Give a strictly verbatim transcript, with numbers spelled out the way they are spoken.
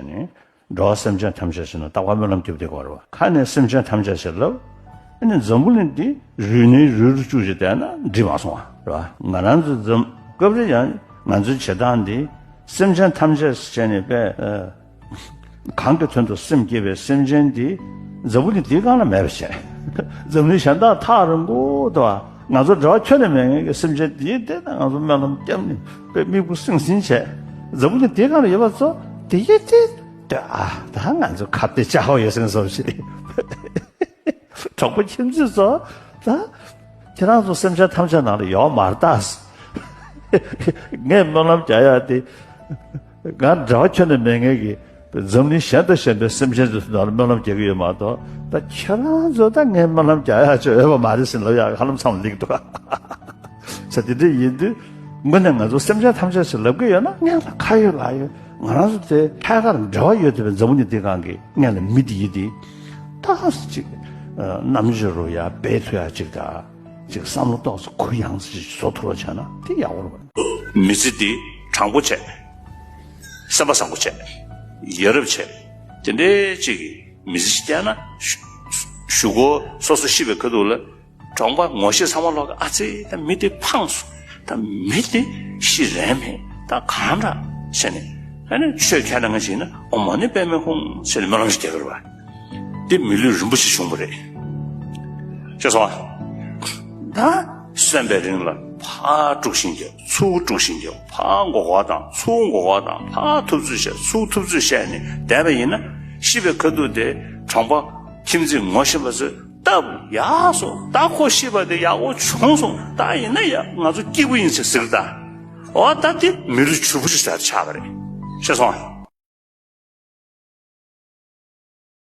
ནས་འགྲོ་བ་སེམས་ཅན་ཐམས་ཅད་ཞེ་ན་རྟག་པར་སྨོན་ལམ་རྒྱབ་བསྡད་དགོས་རེད་བ། ཁ་ནས་སེམས་ཅན་ཐམས་ཅད་ཞེས་ལབ། ཨ་ནི་འཛམ་བུ་གླིང་འདི་རུལ་ནས་རུལ་རུ་བཅུག་ཅིག་བསྡད་ན་འགྲིག་མ་སོང་བ་རེད་བ། ང་རང་ཚོ་འཛམ་སྐབས་རེ་ཡང་ང་ཚོའི་བྱེད་སྟངས་འདི་སེམས་ཅན་ཐམས་ཅད་ཞེས་ནས་པས། གང་གི་དོན་དུ་སེམས་བསྐྱེད་པའི་སེམས་ཅན་འདི་འཛམ་བུ་གླིང་འདིའི་སྒང་ལ་མེད་པ་བྱས། འཛམ་གླིང་གཞན་དག་ཐག་རིང་པོ་དུ་བ། ང་ཚོ་འབྲེལ་བ་ཁྱོན་ནས་མེད་མཁན་གྱི་སེམས་ཅན་འདིའི་སྟེང་ན་ང་ཚོ་སྨོན་ལམ་བརྒྱབ་ནས་དཔེ་དམིགས་བུ་སིང་སིང་བྱས། འཛམ་བུ་གླིང་འདིའི་སྒང་ལ་ཡོད་པ་ཚོ་དེ་ཡེ་དེ་ལྟོས་ཨ། ད་ང་ཚོ་ཁ་གཏད་བཅག་ཡོད་སེམས་སོམ་ཞིག་གྲོགས་པོ་ཁྱིམ་མཚེས་ཚོ་ད་ཁྱེད་རང་ཚོ་སེམས་ཅན་ཐམས་ཅད་ནང་ལ་ཡོད་མ་རེད་ད། ངས་སྨོན་ལམ་རྒྱག་ཡག་དེ། ང་འབྲེལ་བ་ཁྱོན་ནས་མེད་མཁན་གྱི་འཛམ་གླིང་གཞན་དང་གཞན་པའི་སེམས་ཅན་ཚོའི་ནང་ལ་སྨོན་ལམ་རྒྱག་གི་ཡོད་མ་གཏོགས། ད་ཁྱེད་རང་ཚོ་ད་ངས་སྨོན་ལམ་རྒྱག་ཡག་ཅིག་ཡོད་པ་མ་རེད་ཟེར་ལབ་ཡག་ཧ་ལམ་མཚམས་ལ་སླེབས་འདུག་ས་དེ་འདྲ་ཡིན་དུས་དངོས་གནས་ང་ཚོ་སེམས་ཅན་ཐམས་ཅད་ཞེས་ལབ་གི་ཡོད་ན་སྔོན་ལ་ཁ་ཡོད་ལག་ཡོད། ང་རང་ཚོ་དེ་ཐད་ཀར་འབྲེལ་བ་ཡོད་བསྡད་པའི་འཛམ་བུ་གླིང་འདིའི་སྒང་གི་སྔོན་ལ་མི་དེ་ཡིན་དེ། ད་ཅིག་རྣམ་དཔྱོད་རུ་ཡ་འབད་ཐུབ་ཡག་ཅིག་དང་། ཅིག་བསམ་བློ་ཏོག་ཙམ་གུ་ཡངས་ཅིག་བཟོ་ཐུབ་པ་བྱས་ན་དེ་ཡག་པོ་རེད་པ། མི་ཚེ་འདི་དྲང་པོ་བྱས། སེམས་པ་བཟང་པོ་བྱས། ཡ་རབས་བྱས། དེ་འདྲའི་ཅིག་གི་མི་ཚེ་ཞིག་བསྐྱལ་ན་གཞུག་གུ་སོ་སོ་ཤི་བའི་ཁ་ཐུག་ལ་གྲོང་པ་ངོ་ཤེས་ཚང་མ་ལོག་གི་ཨ་ཙི་ད་མི་དེ་ཕངས་སོང་། ད་མི་དེ་ཤི་རན་མེད། ད་གང་འདྲ་བྱས་ནས་ཨ་ནི་ཆོས་ཁས་ལེན་མཁན་ཞིག་ཡིན་ན་ཨོཾ་མ་ཎི་པདྨེ་ཧཱུྃ་ཟེར་ནས་སྨོན་ལམ་ཞིག་རྒྱག་གི་རེད་པ། འདི་མི་ལུས་རིན་པོ་ཆེ་བྱུང་བ་རེད། ཤེས་སོང་ཨ། ད་གསོན་པའི་རིང་ལ་ཕར་དཀྲུག་ཤིང་རྒྱབ། ཚུར་དཀྲུག་ཤིང་རྒྱབ། ཕར་མགོ་སྐོར་བཏང་། ཚུར་མགོ་སྐོར་བཏང་། ཕར་ཐུབ་ཚོད་བཤད། ཚུར་ཐུབ་ཚོད་བཤད་ནས་བསྡད་པ་ཡིན་ན། ཤི་བའི་ཁ་ཐུག་དེ་གྲོང་པ་ཁྱིམ་མཚེས་ངོ་ཤེས་པ་ཚོས་སྟབས་ཡག་སོང་། ད་ཁོ་ཤི་བ་དེ་ཡག་པོ་བྱུང་སོང་། ད་ཡིན་ན་ཡ་ང་ཚོ་སྐྱིད་པོ་ཡིན་ཟེར་ཟེར་ད། འོ་ད་དེ་མི་ལུས་ཕྱུག་པོ་ཞིག་ཆགས་པ་རེད། ཤེས་སོང་ཨ།